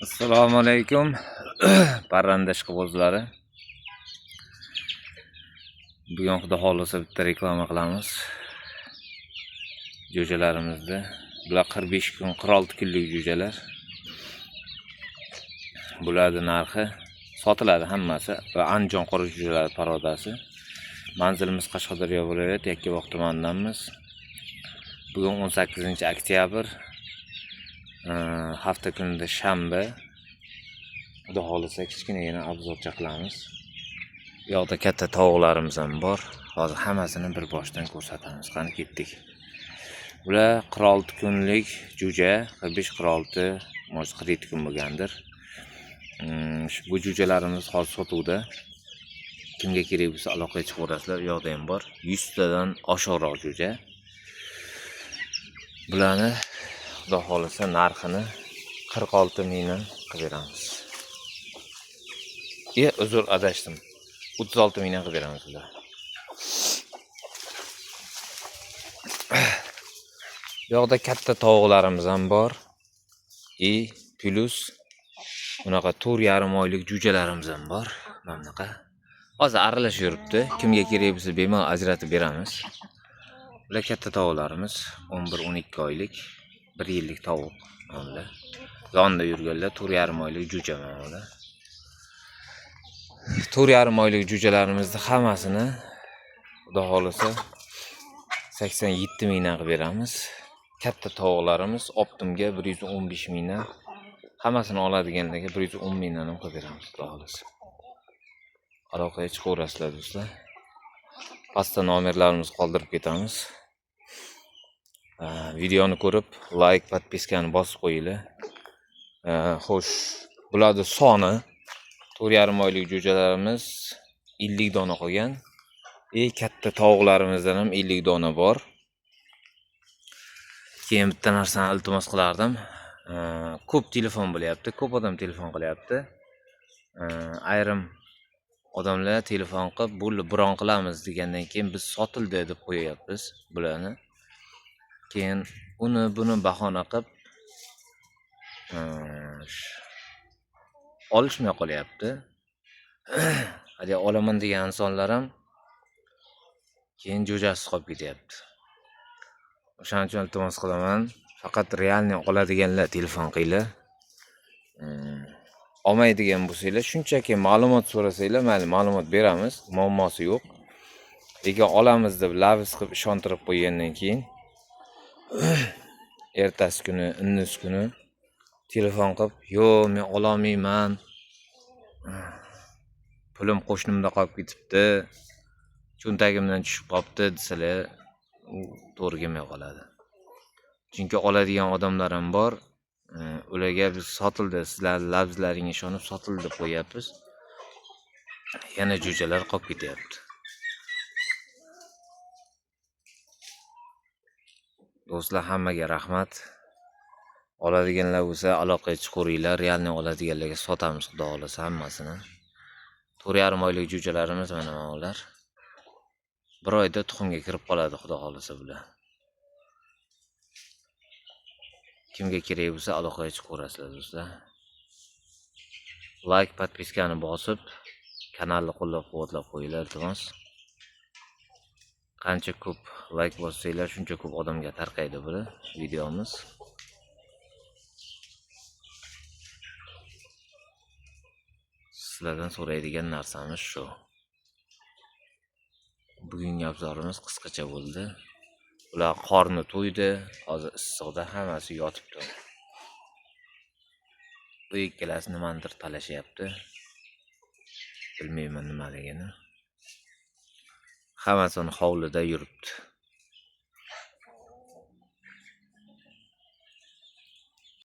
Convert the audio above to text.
Assalomu alaykum parranda ishqibozlari. Bugun xudo xohlasa bitta reklama qilamiz. Jo'jalarimizni. Bular 45 kun, 46 kunlik jo'jalar. Bularning narxi sotiladi hammasi va Andijon qora jo'jalari parodasi. Manzilimiz Qashqadaryo viloyati Yakkabog' tumanidamiz. Bugun 18 oktyabr. Hafta kunida shanba. Xudo xohlasa kichkinagina obzorcha qilamiz. Bu yoqda katta tovuqlarimiz ham bor. Hozir hammasini bir boshdan ko'rsatamiz. Qani ketdik. Bular 46 kunlik jo'ja, 45-46, может 47 kun bo'lgandir. Bu jo'jalarimiz hozir sotuvda. Kimga kerak bo'lsa aloqaga chiqaverasizlar. U yoqda ham bor. 100 tadan oshiqroq jo'ja. Bularni xudo xohlasa narxini 46 mingdan qilib beramiz. Uzr, adashdim. 36 mingdan qilib beramiz bular. Bu yoqda katta tovuqlarimiz ham bor. И plus bunaqa 4,5 oylik jo'jalarimiz ham bor. Mana bunaqa. Hozir aralashib yuribdi. Kimga kerak bo'lsa bemalol ajratib beramiz. Bular katta tovuqlarimiz, 11-12 oylik, 1 yillik tovuq mana bular. Yonida yurganlar 4,5 oylik jo'ja mana bular. 4,5 oylik jo'jalarimizni hammasini xudo xohlasa 87 mingdan qilib beramiz. Katta tovuqlarimiz optimga 115 mingdan, hammasini oladiganlarga 110 mingdan ham qilib beramiz xudo xohlasa. Aloqaga chiqaverasizlar do'stlar. Pastda nomerlarimizni qoldirib ketamiz. Videoni ko'rib like, podpiskani bosib qo'yinglar. Xo'sh, bularning soni 4,5 oylik jo'jalarimiz 50 dona qolgan. Katta tovuqlarimizdan ham 50 dona bor. Keyin bitta narsani iltimos qilardim. Ko'p telefon bo'lyapti, ko'p odam telefon qilyapti. Ayrim odamlar telefon qilib, bo'ldi bron qilamiz degandan keyin biz sotildi deb qo'yapmiz bularni. Keyin uni buni bahona qilib olishmay qolyapti. Haligi olaman degan insonlar ham keyin jo'jasiz qolib ketyapti. O'shaning uchun iltimos qilaman, faqat realniy oladiganlar telefon qilinglar. Olmaydigan bo'lsanglar, shunchaki ma'lumot so'rasanglar, mayli ma'lumot beramiz, muammosi yo'q. Lekin olamiz deb lavz qilib ishontirib qo'ygandan keyin ertasi kuni, indisi kuni telefon qilib, "Yo'q, men ololmayman. Pulim qo'shnimda qolib ketibdi, cho'ntagimdan tushib qolibdi" desalar, u to'g'ri kelmay qoladi. Chunki oladigan odamlar ham bor. Ularga biz sotildi, sizlar labzlaringga ishonib sotildi deb qo'yapmiz. Yana jo'jalar qolib ketyapti. Do'stlar, hammaga rahmat. Oladiganlar bo'lsa aloqaga chiqaveringlar, realniy oladiganlarga sotamiz xudo xohlasa hammasini. 4,5 oylik jo'jalarimiz mana ular. Bir oyda tuxumga kirib qoladi xudo xohlasa bular. Kimga kerak bo'lsa aloqaga chiqaverasizlar do'stlar. Like, podpiskani bosib, kanalni qo'llab-quvvatlab qo'yinglar iltimos. Qancha ko'p like bossanglar, shuncha ko'p odamga tarqaydi bu videomiz. Sizlardan so'raydigan narsamiz shu. Bugungi obzorimiz qisqacha bo'ldi. Ular qorni to'ydi, hozir issiqda hammasi yotibdi. Bu ikkalasi nimanidir talashyapti. Bilmayman nimaligini. Hammasini hovlida yuribdi.